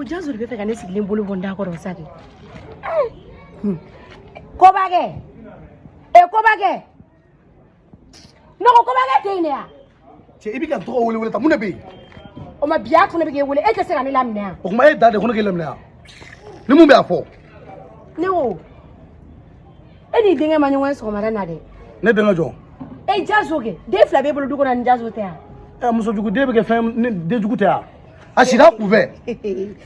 Fo Jazo de bɛ fɛ ka ne sigilen bolo bɔ n da kɔrɔ sa de. Kobakɛ, e kobakɛ, ne ko kobakɛ tɛ yen de ya? Cɛ, i bɛ ka n tɔgɔ wele wele ta, mun de bɛ yen? O ma biya kɔnɔ bɛ k'e wele, e tɛ se ka ne laminɛ yan. O tuma e da de ko ne k'e laminɛ yan, ni mun bɛ a fɔ? Ne ko e n'i denkɛ ma ɲɔgɔn ye sɔgɔmada in na dɛ. Ne denkɛ jɔn? E Jazo kɛ, den fila b'e bolo du kɔnɔ ni Jazo tɛ yan. Ɛ, musojuguden bɛ kɛ fɛn ni denjugu tɛ yan, a sira kunfɛ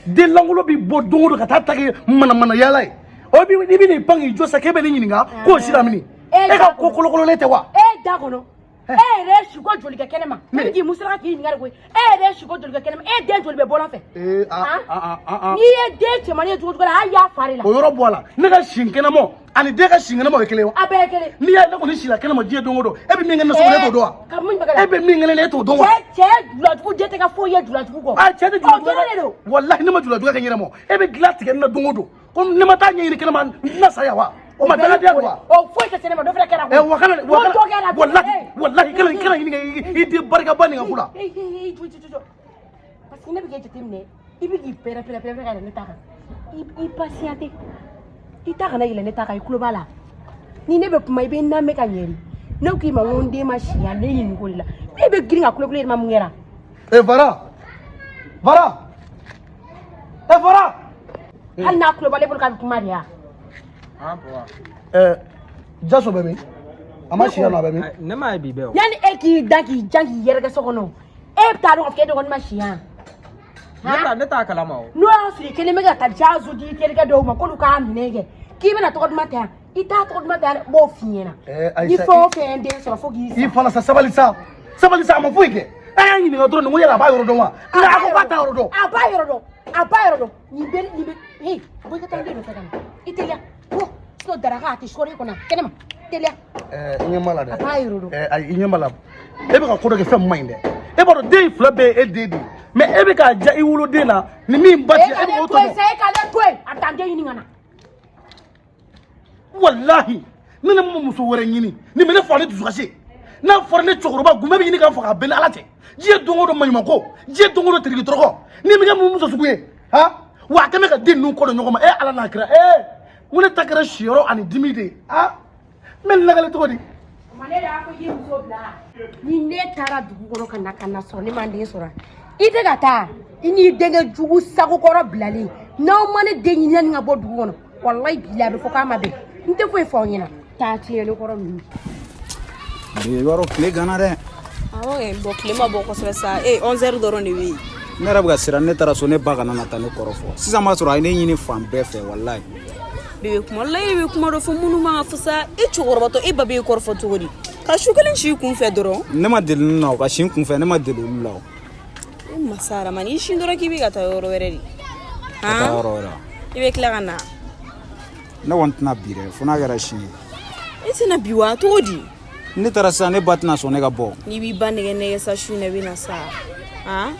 den lankolon bɛ bɔ don o don ka taa ta kɛ manamana yaala ye. O bi i bɛ n'i pan k'i jɔ sa k'e bɛ ne ɲininka k'o sira mini? E ka ko kolokololen tɛ wa? E da kɔnɔ, e yɛrɛ ye siko joli kɛ kɛnɛ ma? Ne bɛ k'i musalaka k'i ɲininka de koyi. E yɛrɛ ye siko joli kɛ kɛnɛ ma? E den joli bɛ bɔlɔn fɛ? Ee, a a a a N'i ye den cɛmannin ye cogo cogo la, hali y'a fa de la. O yɔrɔ bɔ a la. Ne ka si kɛnɛmɔ ani den ka si kɛnɛmɔ ye kelen ye wa? A bɛɛ ye kelen. N'i y'a ne kɔni sila kɛnɛma diɲɛ don o don, e bɛ min kɛ ne so kɔnɔ, e t'o dɔn wa? Ka mun jumɛn kɛ la? E bɛ min kɛ ne la, e t'o dɔn wa? Cɛ, cɛ julajugu den tɛ ka foyi ye julajugu kɔ. A cɛ tɛ julajugu. Ɔ, jɔn de don? Walahi, ne ma julajugu kɛ n yɛrɛ ma. E bɛ dilan tigɛ ne na don o don ko ne ma taa ɲɛɲini kɛnɛma, n tɛna sa yan wa? O ma dangadenya don wa? O foyi tɛ se ne ma, dɔ fana kɛra koyi. Ɛ, wa kana wa Ko dɔ kɛra. kana, walahi walahi, kana ɲini ka i den barikaba nin ka ko la. Ee ee, jɔ jɔ jɔ, parce que ne bɛ k'e jateminɛ, i bɛ k'i pɛrɛ pɛrɛ pɛrɛ ka yɛlɛ ne ta kan. I patiente, i ta kana yɛlɛ ne ta kan. I tulo b'a la, ni ne bɛ kuma, i bɛ n lamɛn ka ɲɛ de. Ne k'i ma ko n den ma si yan, ne ɲininka o de la. Ne bɛ girin ka kulo kulo yɛrɛ ma, mun kɛra? E Fara, Fara, e Fara. Hali n'a tulo b'ale bolo k'a bɛ kuma de ya. Ɛ, Jaso bɛ min? A ma si yan nɔ, a bɛ min? Ne m'a ye bi bɛɛ o. Yanni e k'i da k'i jan k'i yɛrɛkɛ so kɔnɔ, e bɛ taa dɔn k'a fɔ k'e dɔgɔnin ma si yan. Ne t'a kalama o. N'o y'a sɔrɔ i kelen bɛ ka taa Jazo di i terikɛ dɔw ma k'olu k'a minɛ kɛ k'i bɛna tɔgɔ duman ta yan, i t'a tɔgɔ duman ta yan, n b'o f'i ɲɛna. Ɛ, ni Ayisa, fɛn o fɛn ye n den sɔrɔ fo k'i i sa. fana sa, sabali sa, sabali sa. A ma foyi kɛ. An y'a ɲininka dɔrɔn nin ko yala a b'a yɔrɔ dɔn wa? Nka a ko k'a t'a yɔrɔ dɔn. A b'a yɔrɔ dɔn, a b'a yɔrɔ dɔn. Nin bɛ nin bɛ, hey, bɔ i ka taa n den nɔfɛ ka na. I teliya, bɔ, sinon daraka a tɛ sɔrɔ i kɔnɔ kɛnɛma, teliya. Ɛ, i ɲɛ b'a la dɛ. A b'a yɔrɔ dɔn. Ɛ, ayi, i ɲɛ b'a la, e bɛ ka ko dɔ kɛ fɛn min man ɲi dɛ. E b'a dɔn den fila bɛɛ ye e den de ye, mais e bɛ k'a ja i woloden na ni min ba E ti, ka e bɛ ne k'o to yen tɔmɔ. sa, e ka ne to yen, a bɛ taa n den ɲini ka na. Walahi, ne ma muso wɛrɛ ɲini nin bɛ ne faga ni dusukasi. N'a fɔra ne cɛkɔrɔba gunbɛ bɛ ɲini ka faga, a bɛɛ ni Ala cɛ. Diɲɛ don o don maɲumanko, diɲɛ don o don teriki tɔrɔkɔ, ni bɛ kɛ mun muso sugu ye? Han, wa a kɛn bɛ ka den ninnu kɔ don ɲɔgɔn ma. E Ala n'a kira, ee, n ko ne ta kɛra siyɔrɔ ani dimi de ye. A n bɛ nin lakale cogo di? Ma ne de y'a fɔ k'i muso bila. Ni ne taara dugu kɔnɔ ka na sɔrɔ ne ma n den sɔrɔ, i tɛ ka taa i n'i denkɛ jugu sagokɔrɔ bilalen. N'aw ma ne den ɲini yanni ka bɔ dugu kɔnɔ, walayi bilahi, a bɛ fɔ k'a ma bɛn. N tɛ foyi fɔ aw ɲɛna, taa tiɲɛ ne kɔrɔ ninnu. Bi, i b'a dɔn tile ganna dɛ. Awɔ kɛ, bɔn tile ma bɔ kosɛbɛ sa e, 11 heures dɔrɔn de bɛ yen. Ne yɛrɛ bɛ ka siran, ne taara so, ne ba kana na taa ne kɔrɔfɔ sisan. B'a sɔrɔ a ye ne ɲini fan bɛɛ fɛ, walayi. Bébé, kuma dɔ la e bɛ kuma dɔ fɔ minnu man ka fɔ sa. E cɛkɔrɔbatɔ, e ba b'e kɔrɔfɔ cogo di ka su kelen si kun fɛ dɔrɔn? Ne ma deli ninnu na o, ka si n kun fɛ, ne ma deli olu la o. E masa Aramani, i sin dɔrɔn k'i bɛ ka taa yɔrɔ wɛrɛ de. Ka taa yɔrɔ wɛrɛ? I bɛ tila ka na? Ne kɔni tɛna bi dɛ, fo n'a kɛra sini ye. E tɛna bi wa? Cogo di? Ne taara sisan, ne ba tɛna sɔn ne ka bɔ. N'i b'i ba nɛgɛ nɛgɛ sa, su in na i bɛ na sa han.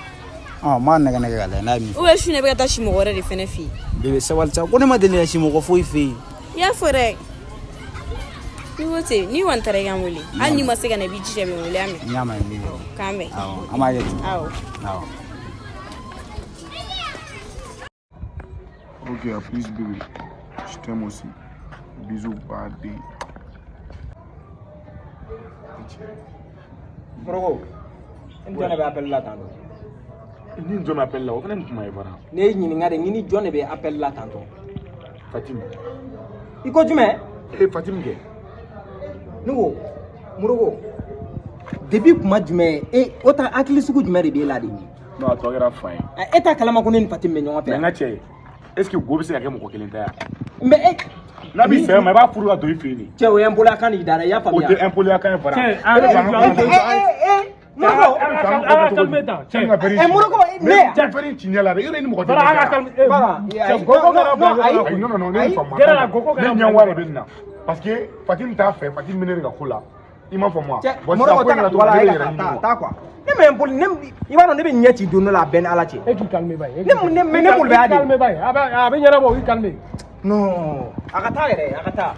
Ɔ, n b'a nɛgɛ nɛgɛ ka lajɛ n'a ye min fɔ. Ou bien su in na i bɛ ka taa si mɔgɔ wɛrɛ de fɛnɛ fɛ yen? Bébé, sabali sa, ko ne ma deli ka si mɔgɔ foyi fɛ yen. I y'a fɔ dɛ, n'i ko ten, n'i kɔni taara i ka n wele. Hali n'i ma se ka na, i b'i jija i bɛ n wele, y'a mɛn? N y'a mɛn, n b'i wele. K'an bɛn. Awɔ, an b'a kɛ ten. Awɔ. Awɔ. Ok, à plus bébé. Je t'aime aussi. Bisous, baden. Moroko, e ni jɔn de bɛ appel la tantɔ? Ni jɔn bɛ appel la, o fana ye mun kuma ye fana? Ne y'i ɲininka de, ni jɔn de bɛ appel la tantɔ? Fatim. I ko jumɛn? Eh, Fatim kɛ. Ne ko Moroko, depuis kuma jumɛn e o ta hakili sugu jumɛn de b'e la de? Non, a tɔ kɛra fa ye. E t'a kalama ko ne ni Fatim bɛ ɲɔgɔn fɛ? Mais n ka cɛ, est ce que go bɛ se ka kɛ mɔgɔ kelen ta ye? Mais e N'a b'i sɛbɛ ma, i b'a furu ka don i fɛ yen de. Cɛ, o ye n kan de da la, i y'a O faamuya? tɛ impoliya kan ye fana. Cɛ, E bɛ fɛ an ka E e e Moroko. E bɛ fɛ an An ka ka calmer tan, cɛ. E bɛ ka verre Eh, Moroko, ne cɛ, verre in ci ɲɛ la dɛ. Yɔrɔ i ni mɔgɔ tɛ. Fara, an ka calmer. Eh, Bara, cɛ, gogo kɛra non, ayi. Ayi, non non non, ne Ayi. ye faamu. Gɛrɛ la, gogo kɛra. Ne ɲɛ wari de bɛ nin na. Parce que Fatim t'a fɛ, Fatim bɛ ne de ka ko la. I m'a faamu wa? Cɛ, Bon, sisan Moroko, ko in taa kɛra cogo wala min, e ne bɛ ka yɛrɛ taa ɲini. taa quoi. Ne ma impoli ne, i b'a dɔn ne bɛ ɲɛ ci don dɔ la, a bɛɛ ni Ala cɛ. E k'i calmer ba ye. Ne mais ne bolo bɛ y'a de. I calmer ba ye. A bɛ ɲɛnabɔ, i calmer. Non, a ka taa yɛrɛ, a ka taa.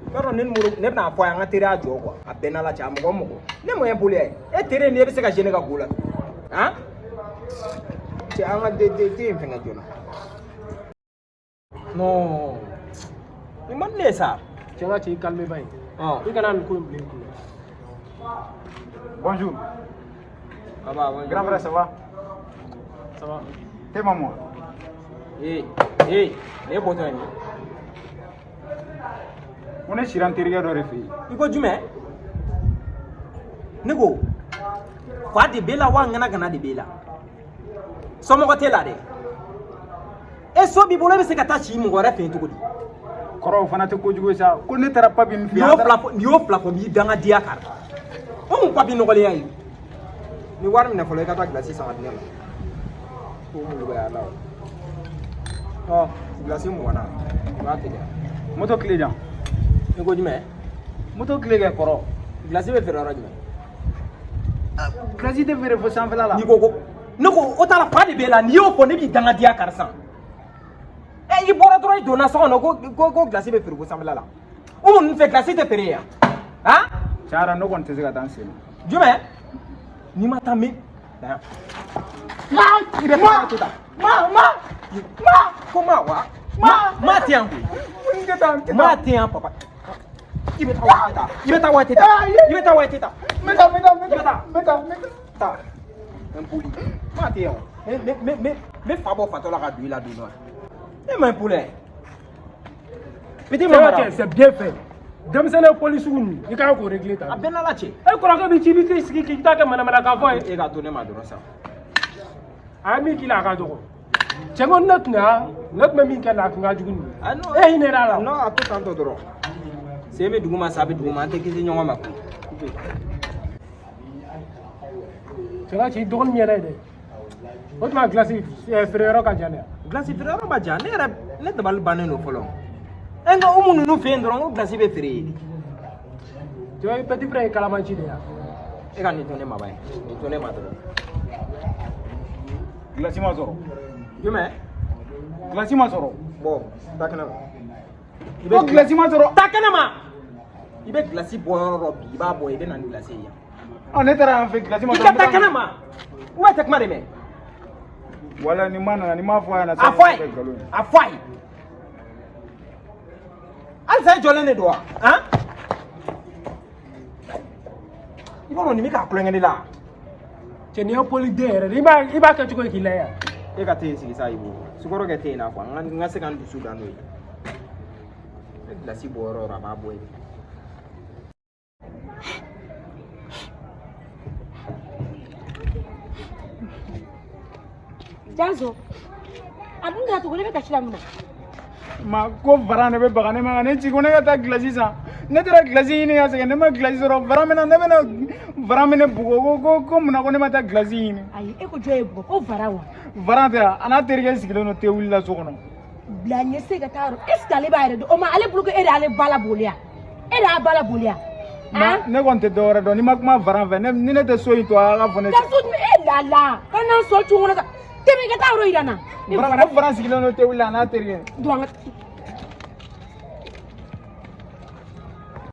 I b'a dɔn ne ni Moro, ne bɛna fɔ a ye an ka teriya jɔ quoi. A bɛɛ n'Ala cɛ, a mɔgɔ o mɔgɔ. Ne ma impoli ye. E teri ni e bɛ se ka gêner ka go la. Han? Cɛ, an ka den den den in fɛngɛ joona. Non, nin man di ne ye sa. Cɛ, n ka cɛ, i calme ba ye. Ɔn. I kana nin ko in bila i kunna. Bonjour. Baba, bonjour. Grand frère, ça va? Ça va. T'es maman. Ee ee, nin ye bɔtɔ ye nin. Ko ne sira n terikɛ dɔ de fɛ yen. I ko jumɛn? Ne ko fa de b'e la wa ŋana de b'e la? Somɔgɔ t'e la dɛ. E so b'i bolo, e bɛ se ka taa si mɔgɔ wɛrɛ fɛ yen cogo di? Kɔrɔ, o fana tɛ kojugu ye sa. Ko ne taara papi min fɛ N'i yen. y'o fila fɔ, n'i y'o fila fɔ, n b'i dangadenya kari. O mun papi nɔgɔlenya ye? Ni wari minɛ fɔlɔ, i ka taa gilasi san ka di ne ma. Ko muluba la o. Ɔ, gilasi 20 na, i b'a teliya. Moto tile jan. I ko jumɛn? Moto tile kɛ kɔrɔ. Gilasi bɛ feere yɔrɔ jumɛn? Gilasi tɛ feere fo sanfɛla la. N'i ko ko ne ko o t'a la, fa de b'e la, n'i y'o fɔ ne b'i dangadenya kari san. Ɛ, i bɔra dɔrɔn, i donna so kɔnɔ ko gilasi bɛ feere ko sanfɛla la. O mun fɛ gilasi tɛ feere yan? Han? Tiɲɛ yɛrɛ, ne kɔni tɛ se ka taa n sen na. Jumɛn? N'i ma taa min? Na yan. I bɛ taa wa tɛ taa? Ma ma ma. Ko ma wa? Ma ma tɛ yan koyi. N tɛ taa, n tɛ taa. Ma tɛ yan papa. I bɛ taa wa tɛ taa? I bɛ taa wa tɛ taa? I bɛ taa wa tɛ taa? N bɛ taa, n bɛ taa, n I bɛ bɛ taa. taa. N bɛ taa, n bɛ taa. Taa. Impoli. Ma tɛ yan o. Ne n bɛ fa bɔ fatɔ la ka don i la don dɔ la. E ma impoli yɛ. Petit Cɛ, n ka Mamara. cɛ, c'est bien fait. Denmisɛnnin polisiw ninnu, i kan k'o régler tan. A bɛɛ n'Ala cɛ. E kɔrɔkɛ b'i ci, i bɛ t'i sigi k'i ta kɛ manamanakan fɔ ye. E ka to ne ma dɔrɔn sa. A ye min k'i la, a ka dɔgɔ. Cɛ, ko ne tun y'a ne tun bɛ min kɛ la, a tun ka jugu nin ye. Ah, non. E hinɛ a la. Non, a to tan tɔ dɔrɔn. Sen bɛ dugu ma, sa bɛ dugu ma, an tɛ kisi ɲɔgɔn ma koyi. Cɛ, ka cɛ, i dɔgɔnin ɲɛna ye dɛ. O tuma gilasi feere yɔrɔ ka jan dɛ. Gilasi feere yɔrɔ ma jan, ne yɛrɛ ne dabali bannen don fɔlɔ. E nka Umu ninnu fɛ yen dɔrɔn ko gilasi bɛ feere yen. Cɛ, i petit frère ye kalabanci de ye. E ka nin to ne ma ba ye. Nin to ne ma dɔrɔn. Gilasi ma sɔrɔ. Jumɛn? Gilasi ma sɔrɔ. Bɔ, taa kɛnɛ ma. I Ko gilasi ma sɔrɔ. Taa kɛnɛ ma. I bɛ gilasi bɔ yɔrɔ dɔ bi, i b'a bɔ, i bɛ na ni gilasi ye yan. Ɔ, ne taara yan fɛ, gilasi ma I sɔrɔ. ka taa kɛnɛ ma. Ou tɛ kuma de mɛn. Wala ni ma nana, ni ma fɔ a ɲɛna. A fɔ a ye. Nkalon ye. A fɔ a ye. Halisa e jɔlen de don wa? Han? I b'a dɔn nin bɛ k'a kulonkɛ ne la. Cɛ, nin ye poliden yɛrɛ de ye. I b'a kɛ cogo ye k'i layɛ yan. E ka te yen sigi sa, Ibu. Sukaro kɛ te in na quoi. N ka se ka n dusu da n'o ye. Ne gilasi bɔ yɔrɔ o yɔrɔ, a b'a bɔ yen. Janso, a dun kɛra cogo, ne bɛ kasi la mun na? Ma ko varan de bɛ baga ne ma ka ne ci ko ne ka taa gilasi san. Ne taara gilasi ɲini ka sɛgɛn, ne ma gilasi sɔrɔ. Varan bɛna ne bɛna varan bɛ ne bugɔ ko munna ko ne ma taa gilasi ɲini. Ayi, e ko jɔn ye bugɔ ko vara wa? Varan tɛ yan, a n'a terikɛ sigilen don te wuli la so kɔnɔ. Bila ɲɛ se ka taa yɔrɔ, est ce que ale b'a yɛrɛ dɔn? O ma ale bolo ko e de y'ale ba la boli yan, e de y'a ba la boli yan. Ma ne kɔni tɛ dɔwɛrɛ dɔn, n'i ma kuma varan fɛ, ne ni ne tɛ so in to, a ka fɔ ne. Ka so jumɛn e la la ka n'an sɔn cun kɔnɔ sa, tɛmɛ i ka taa yɔrɔ yira n na. Varan ko varan sigilen don te wuli la a n'a terikɛ. Don an ka.